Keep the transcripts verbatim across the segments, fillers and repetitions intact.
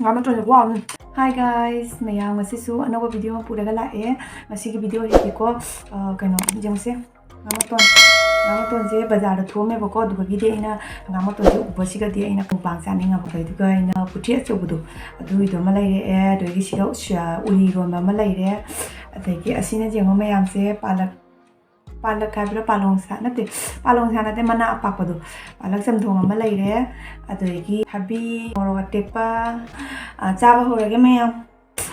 ꯉꯥ ꯃꯇꯣꯟꯁꯦ ꯈꯨꯍꯥꯎ ꯑꯃꯅꯤ꯫ Hi guys, ꯃꯌꯥꯝ, ꯉꯁꯤꯁꯨ ꯑꯅꯧꯕ video ꯑꯃ ꯄꯨꯔꯒ ꯂꯥꯛꯑꯦ꯫ ꯉꯁꯤꯒꯤ video ꯍꯦꯛꯀꯦꯀꯣ꯫ ꯑ, ꯀꯩꯅꯣ, ꯌꯦꯡꯉꯨꯁꯦ꯫ ꯉꯥ ꯃꯇꯣꯟ, ꯉꯥ ꯃꯇꯣꯟꯁꯦ ꯕꯖꯥꯔꯗ ꯊꯣꯛꯑꯝꯃꯦꯕꯀꯣ, ꯑꯗꯨꯗꯒꯤꯗꯤ ꯑꯩꯅ ꯉꯥ ꯃꯇꯣꯟꯁꯦ ꯎꯕꯁꯤꯒꯗꯤ ꯑꯩꯅ ꯈꯣꯡꯄꯥꯛ ꯆꯥꯅꯤꯡꯉꯕ, ꯑꯗꯨꯒ ꯑꯩꯅ ꯄꯨꯈ꯭ꯔꯤ ꯑꯆꯧꯕꯗꯣ ꯑꯗꯨꯒꯤꯗꯣ ꯑꯃ ꯂꯩꯔꯛꯑꯦ, ꯑꯗꯒꯤ ꯁꯤꯗ ꯎꯁ-, ꯎꯔꯤ ꯏꯔꯣꯟꯕ ꯑꯃ ꯂꯩꯔꯦ, ꯑꯗꯒꯤ ꯑꯁꯤꯅ ꯌꯦꯡꯉꯣ ꯃꯌꯥꯝꯁꯦ, ꯄꯥꯂꯛ, ꯄꯥꯂꯛ ꯍꯥꯏꯕ꯭ꯔꯥ, ꯄꯥꯂꯣꯡꯁꯥ ꯅꯠꯇꯦ, ꯄꯥꯂꯣꯡꯁꯥ ꯅꯠꯇꯦ, ꯃꯅꯥ ꯑꯄꯥꯛꯄꯗꯣ, ꯄꯥꯂꯛ ꯆꯝꯊꯣꯡ ꯑꯃ ꯂꯩꯔꯦ, ꯑꯗꯒꯤ ꯊꯕꯤ, ꯃꯣꯔꯣꯛ ꯑꯇꯦꯛꯄ, ꯑ, ꯆꯥꯕ ꯍꯧꯔꯒꯦ ꯃꯌꯥꯝ꯫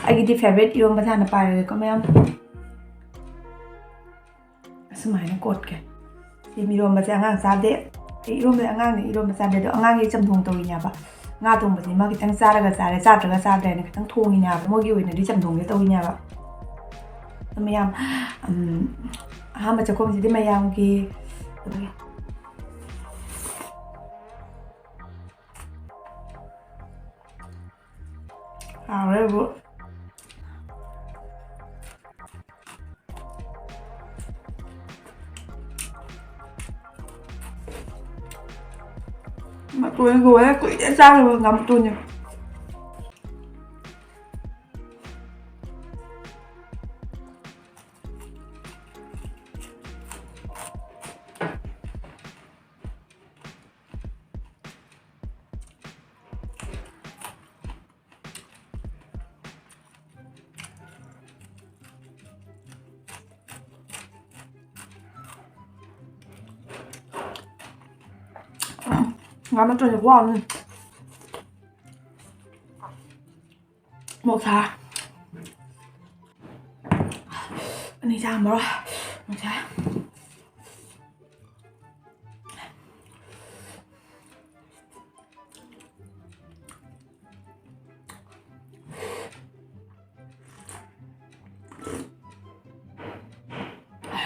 ꯑꯩꯒꯤꯗꯤ favourite ꯏꯔꯣꯝꯕꯁꯦ ꯍꯥꯟꯅ ꯄꯥꯏꯔꯒꯦꯀꯣ ꯃꯌꯥꯝ꯫ ꯑꯁꯨꯃꯥꯏꯅ ꯀꯣꯠꯀꯦ꯫ ꯁꯤ ꯏꯔꯣꯝꯕꯁꯦ ꯑꯉꯥꯡ ꯆꯥꯗꯦ꯫ ꯑꯩ ꯏꯔꯣꯝꯕꯁꯦ ꯑꯉꯥꯡꯅ ꯏꯔꯣꯝꯕ ꯆꯥꯗꯦ, ꯑꯗꯣ ꯑꯉꯥꯡꯒꯤ ꯆꯝꯊꯣꯡ ꯇꯧꯔꯤꯅꯦꯕ꯫ ꯉꯥ ꯊꯣꯡꯕꯁꯤꯃ ꯈꯤꯇꯪ ꯆꯥꯔꯒ ꯆꯥꯔꯦ, ꯆꯥꯗ꯭ꯔꯒ ꯆꯥꯗ꯭ꯔꯦꯅ ꯈꯤꯇꯪ ꯊꯣꯡꯉꯤꯅꯦꯕ꯫ ꯃꯣꯏꯒꯤ ꯑꯣꯏꯅꯗꯤ ꯆꯝꯊꯣꯡꯁꯦ ꯇꯧꯔꯤꯅꯦꯕ꯫ ꯑꯗꯣ ꯃꯌꯥꯝ, ꯎꯝ, ꯑꯍꯥꯟꯕ ꯆꯥꯛꯈꯨꯝꯁꯤꯗꯤ ꯃꯌꯥꯝꯒꯤ꯫ ꯍꯥꯎꯔꯦꯕꯨ꯫ ꯃꯇꯣꯟ ꯂꯣꯏꯔꯦ, ꯀꯨꯏꯔꯦ ꯆꯥꯗꯕ ꯉꯥ ꯃꯇꯣꯟꯁꯦ꯫ ꯉꯥ ꯃꯇꯣꯟꯁꯦ ꯈꯨꯍꯥꯎ ꯑꯃꯅꯤ꯫ ꯃꯣꯔꯣꯛ ꯁꯥ꯫ ꯑꯅꯤ ꯆꯥꯝꯃꯔꯣ꯫ ꯃꯣꯔꯣꯛ ꯁꯥ꯫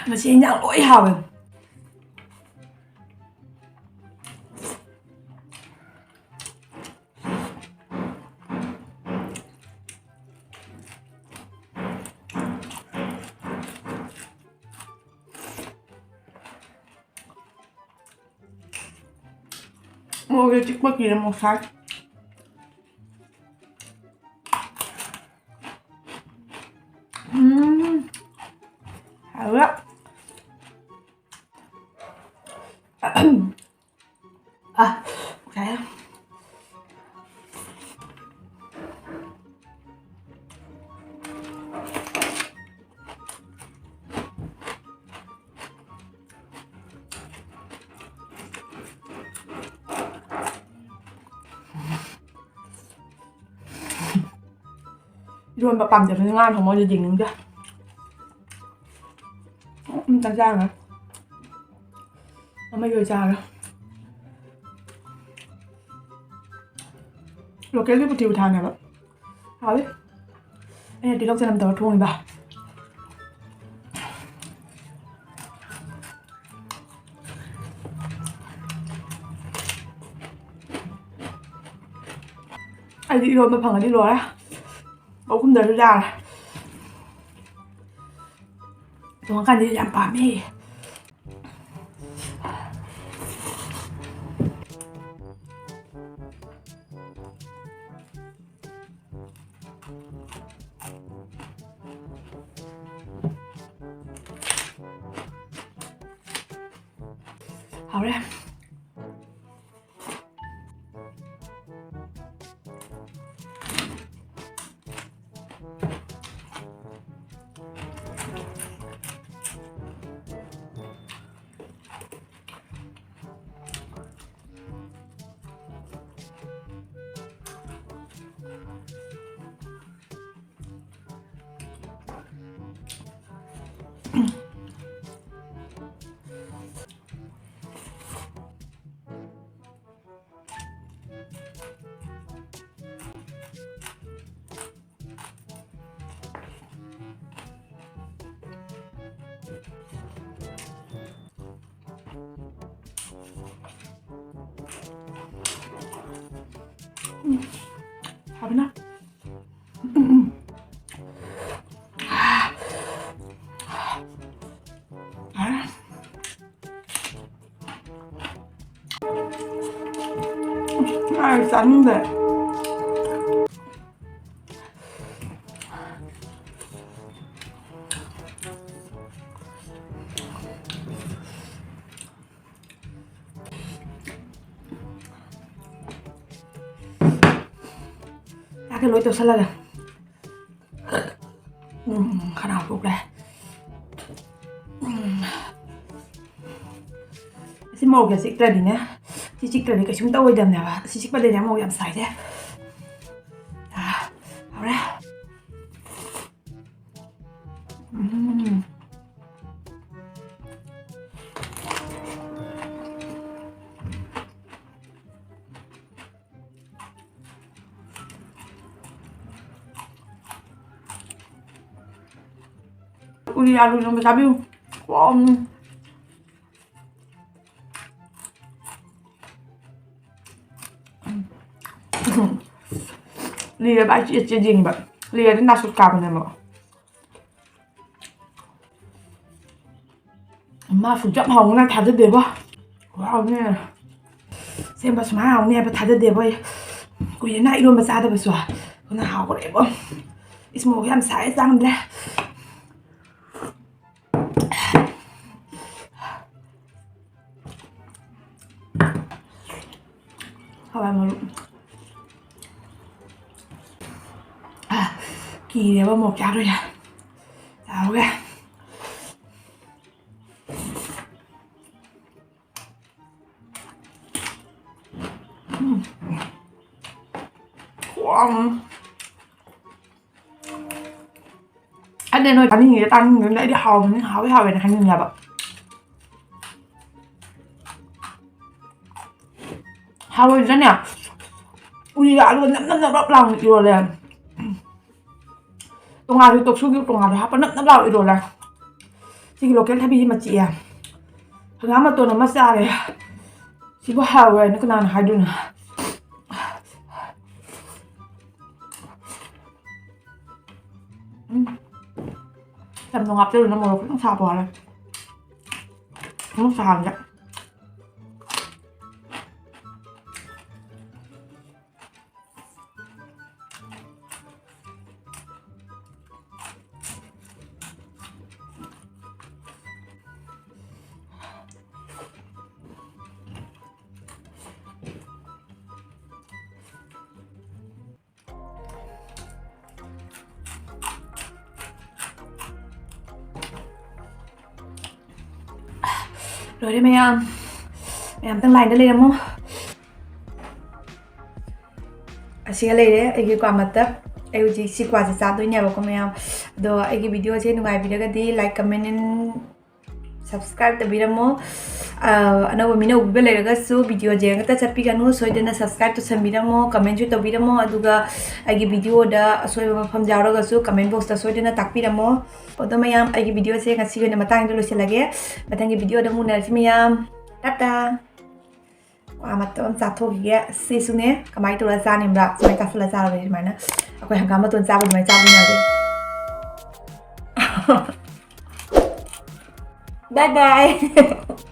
ꯃꯁꯤ ꯏꯟꯖꯥꯡ ꯂꯣꯏ ꯍꯥꯎꯋꯦ꯫ ꯃꯣꯔꯣꯛꯁꯦ ꯆꯤꯛꯄ ꯀꯤꯔꯦ, ꯃꯣꯔꯣꯛ ꯁꯥꯏ꯫ ꯎꯝ꯫ ꯍꯥꯎꯋꯦ꯫ ꯑ, ꯌꯥꯔꯦ꯫ ꯏꯔꯣꯟꯕ ꯄꯥꯝꯖꯕꯅꯤ, ꯉꯥ ꯊꯣꯡꯕꯗꯤ ꯌꯦꯡꯅꯤꯡꯗꯦ꯫ ꯎꯝ, ꯆꯥꯛ ꯆꯥꯔꯣꯏ꯫ ꯑꯃ ꯏꯔꯣꯏ ꯆꯥꯔꯣꯏ꯫ ꯂꯣꯀꯦꯜꯒꯤ ꯄꯨꯊꯤ ꯎꯊꯥꯅꯦꯕ꯫ ꯍꯥꯎꯋꯤ꯫ ꯑꯩꯅ ꯇꯤꯜꯍꯧ ꯆꯅꯝ ꯇꯧꯔ ꯊꯣꯡꯉꯤꯕ꯫ ꯑꯩꯗꯤ ꯏꯔꯣꯟꯕ ꯐꯪꯉꯗꯤ ꯂꯣꯏꯔꯦ꯫ ꯑꯍꯨꯝꯗꯁꯨ ꯌꯥꯔꯦ꯫ ꯊꯣꯡꯉꯀꯥꯟꯗꯗꯤ ꯌꯥꯝ ꯄꯥꯝꯃꯦ꯫ ꯍꯥꯎꯔꯦ꯫ ꯎꯝ, ꯍꯥꯎꯕꯅ꯫ ꯑꯩ ꯆꯥꯅꯤꯡꯗꯦ꯫ ꯂꯣꯏ ꯇꯣꯠꯁꯜꯂꯒ꯫ ꯎꯝ, ꯈꯅꯥꯎ ꯊꯣꯛꯂꯦ꯫ ꯎꯝ꯫ ꯑꯁꯤ ꯃꯣꯔꯣꯛꯁꯦ ꯆꯤꯛꯇ꯭ꯔꯗꯤꯅꯦ, ꯁꯤ ꯆꯤꯛꯇ꯭ꯔꯗꯤ ꯀꯩꯁꯨꯝ ꯇꯧꯔꯣꯏꯗꯕꯅꯦꯕ꯫ ꯁꯤ ꯆꯤꯛꯄꯗꯩꯅꯦ ꯃꯣꯔꯣꯛ ꯌꯥꯝ ꯁꯥꯏꯁꯦ꯫ ꯑꯥ, ꯍꯧꯔꯦ꯫ ꯎꯝ꯫ ꯎꯔꯤ ꯑꯂꯨ ꯏꯔꯣꯝꯕ ꯆꯥꯕꯤꯌꯨ꯫ ꯎꯝ꯫ ꯂꯤꯔꯕ ꯑꯩ ꯆꯦ, ꯆꯦ ꯌꯦꯡꯕ꯫ ꯂꯤꯔꯗꯤ ꯅꯥꯁꯨ ꯀꯥꯕꯅꯦꯕ꯫ ꯃꯥꯁꯨ ꯌꯥꯝ ꯍꯥꯎꯅ ꯊꯥꯖꯗꯦꯕ꯫ ꯍꯥꯎꯅꯦ꯫ ꯁꯦꯝꯕ ꯁꯨꯃꯥꯏꯅ ꯍꯥꯎꯅꯤ ꯍꯥꯏꯕ ꯊꯥꯖꯗꯦꯕ ꯑꯩ꯫ ꯀꯨꯏꯔꯦꯅ ꯏꯔꯣꯝꯕ ꯆꯥꯗꯕꯁꯨ꯫ ꯑꯗꯨꯅ ꯍꯥꯎꯈ꯭ꯔꯦꯕ꯫ ꯏꯁ ꯃꯣꯔꯣꯛ ꯌꯥꯝ ꯁꯥꯏ ꯆꯥꯡꯗ꯭ꯔꯦ꯫ ꯍꯋꯥꯏ ꯃꯔꯨ꯫ ꯑꯥ, ꯀꯤꯔꯦꯕ ꯃꯣꯔꯣꯛ ꯆꯥꯗꯣꯏꯁꯦ꯫ ꯆꯥꯍꯧꯒꯦ꯫ ꯎꯝ꯫ ꯋꯥꯎ꯫ ꯑꯩꯗꯤ ꯅꯣꯏ ꯆꯥꯅꯤꯡꯉꯤꯔ ꯆꯥꯅꯤꯡꯗ꯭ꯔꯤꯔ ꯑꯩꯗꯤ ꯍꯥꯎꯕꯅꯤ, ꯍꯥꯎꯋꯤ ꯍꯥꯎꯋꯦꯅ ꯍꯥꯏꯅꯤꯡꯉꯦꯕ꯫ ꯍꯥꯎꯔꯣꯏꯗ꯭ꯔꯅꯦ? ꯎꯔꯤꯒ ꯑꯂꯨꯒ ꯅꯞ ꯅꯞ ꯅꯞ ꯅꯞ ꯂꯥꯎꯅ ꯏꯔꯣꯜꯂꯦ꯫ ꯇꯣꯉꯥꯟꯕ ꯇꯣꯛꯁꯨꯒꯤ ꯇꯣꯉꯥꯟꯕ ꯍꯥꯞꯄ ꯅꯞ ꯅꯞ ꯂꯥꯎ ꯏꯔꯣꯜꯂꯦ꯫ ꯁꯤꯒꯤ ꯂꯣꯀꯦꯜ ꯊꯕꯤꯁꯤ ꯃꯆꯤꯑꯦ꯫ ꯍꯪꯒꯥꯝ ꯃꯇꯣꯟ ꯑꯃ ꯆꯥꯔꯦ꯫ ꯁꯤꯕꯨ ꯍꯥꯎꯋꯦ ꯍꯥꯏꯅ ꯀꯅꯥꯅ ꯍꯥꯏꯗꯣꯏꯅꯣ? ꯎꯝ꯫ ꯌꯥꯝ ꯅꯨꯡꯉꯥꯏꯇꯦ, ꯃꯣꯔꯣꯛ ꯈꯤꯇꯪ ꯁꯥꯕ ꯋꯥꯠꯂꯦ꯫ ꯑꯃꯨꯛ ꯁꯥꯍꯟꯒꯦ꯫ ꯂꯣꯏꯔꯦ ꯃꯌꯥꯝ, ꯃꯌꯥꯝꯇꯪ ꯂꯥꯏꯟꯗ ꯂꯩꯔꯝꯃꯣ꯫ ꯑꯁꯤꯒ ꯂꯩꯔꯦ ꯑꯩꯒꯤ ꯀ꯭ꯋꯥ ꯃꯇꯞ꯫ ꯑꯩ ꯍꯧꯖꯤꯛ ꯁꯤ ꯀ꯭ꯋꯥꯁꯦ ꯆꯥꯗꯣꯏꯅꯦꯕꯀꯣ ꯃꯌꯥꯝ꯫ ꯑꯗꯣ ꯑꯩꯒꯤ ꯚꯤꯗꯤꯑꯣꯁꯦ ꯅꯨꯡꯉꯥꯏꯕꯤꯔꯒꯗꯤ like, comment and subscribe ꯇꯧꯕꯤꯔꯝꯃꯣ꯫ ꯑ, ꯑꯅꯧꯕ ꯃꯤꯅ ꯎꯕꯤꯕ ꯂꯩꯔꯒꯁꯨ ꯚꯤꯗꯤꯑꯣꯁꯦ ꯌꯦꯡꯉꯒ ꯆꯠꯄꯤꯒꯅꯨ, ꯁꯣꯏꯗꯅ subscribe ꯇꯧꯁꯟꯕꯤꯔꯝꯃꯣ, commentꯁꯨ ꯇꯧꯕꯤꯔꯝꯃꯣ꯫ ꯑꯗꯨꯒ ꯑꯩꯒꯤ ꯚꯤꯗꯤꯑꯣꯗ ꯑꯁꯣꯏꯕ ꯃꯐꯝ ꯌꯥꯎꯔꯒꯁꯨ comment boxꯇ ꯁꯣꯏꯗꯅ ꯇꯥꯛꯄꯤꯔꯝꯃꯣ꯫ ꯑꯗꯣ ꯃꯌꯥꯝ, ꯑꯩꯒꯤ ꯚꯤꯗꯤꯑꯣꯁꯦ ꯉꯁꯤꯒꯤ ꯑꯣꯏꯅ ꯃꯇꯥꯡꯗ ꯂꯣꯏꯁꯤꯜꯂꯒꯦ꯫ ꯃꯊꯪꯒꯤ ꯚꯤꯗꯤꯑꯣꯗ ꯑꯃꯨꯛ ꯎꯅꯔꯁꯤ ꯃꯌꯥꯝ꯫ ꯇꯥꯇꯥ꯫ ꯀ꯭ꯋꯥ ꯃꯇꯞ ꯑꯃ ꯆꯥꯊꯣꯛꯈꯤꯒꯦ꯫ ꯁꯤꯁꯨꯅꯦ, ꯀꯃꯥꯏꯅ ꯇꯧꯔ ꯆꯥꯅꯤꯡꯕ꯭ꯔꯥ? ꯁꯨꯃꯥꯏꯅ ꯆꯥꯁꯤꯜꯂ ꯆꯥꯔꯕꯅꯤ ꯁꯨꯃꯥꯏꯅ꯫ ꯑꯩꯈꯣꯏ ꯍꯪꯒꯥꯝ ꯃꯇꯣꯟ ꯆꯥꯕ ꯑꯗꯨꯃꯥꯏꯅ ꯆꯥꯕ ꯌꯥꯗꯦ꯫ Bye bye꯫